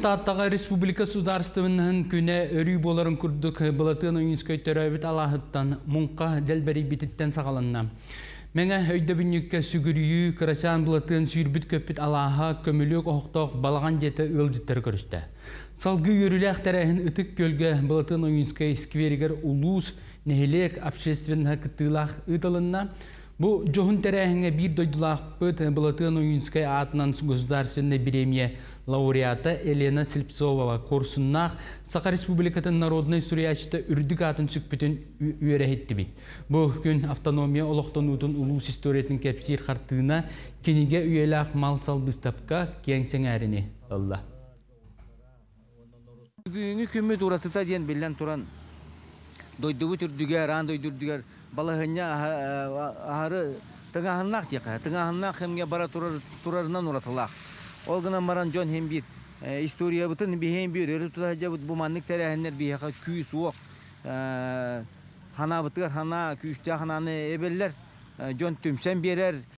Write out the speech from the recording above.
Тааттаҕа республика судаарыстыбаннаһын күнэ өрүү буоларын курдук Былатыан Ойуунскай төрөөбүт алааһыттан муҥха дэлбэрийбититтэн саҕаланна. Мэҥэ өйдөбүнньүккэ сүгүрүйүү кырачаан Былатыан сүүрбүт-көппүт алааһа көмүлүөк оһохтоох балаҕан дьиэтэ ыалдьыттары көрүстэ. Салгыы үөрүүлээх тэрээһин Ытык Күөлгэ Былатыан Ойуунскай скверигэр улуус, нэһилиэк общественноһа кыттыылаах ыытылынна. Бу дьоһун тэрээһиҥҥэ биир дойдулаахпыт Былатыан Ойуунскай аатынан государственнай бириэмийэ лауреата Елена Слепцова Куорсуннаах Саха Республикатын народнай суруйааччыта үрдүк аатын сүкпүтүн үөрэ иһиттибит. Бу күн автономия олохтонуутун улуус историятын кэпсиир хартыына кинигэ үйэлээх мал-сал быыстапка киэҥ сэҥээрини ылла. Бүгүҥҥү күммүт уратыта диэн биллэн туран, дойдубут үрдүгэр, аан дойду үрдүгэр балаһыанньа аһары тыҥааһыннаах диэххэ, тыҥааһыннаах кэмҥэ бара турар, турарынан уратылаах. Ол гынан баран дьон иһин биир историябытын биһиэн биир өрө тута сылдьабыт бу маннык тэрээһиннэр биһиэхэ күүс-уох ханаабытыгар ханаа күүстээх ханааны эбэллэр, дьон түмсэн биэрэр.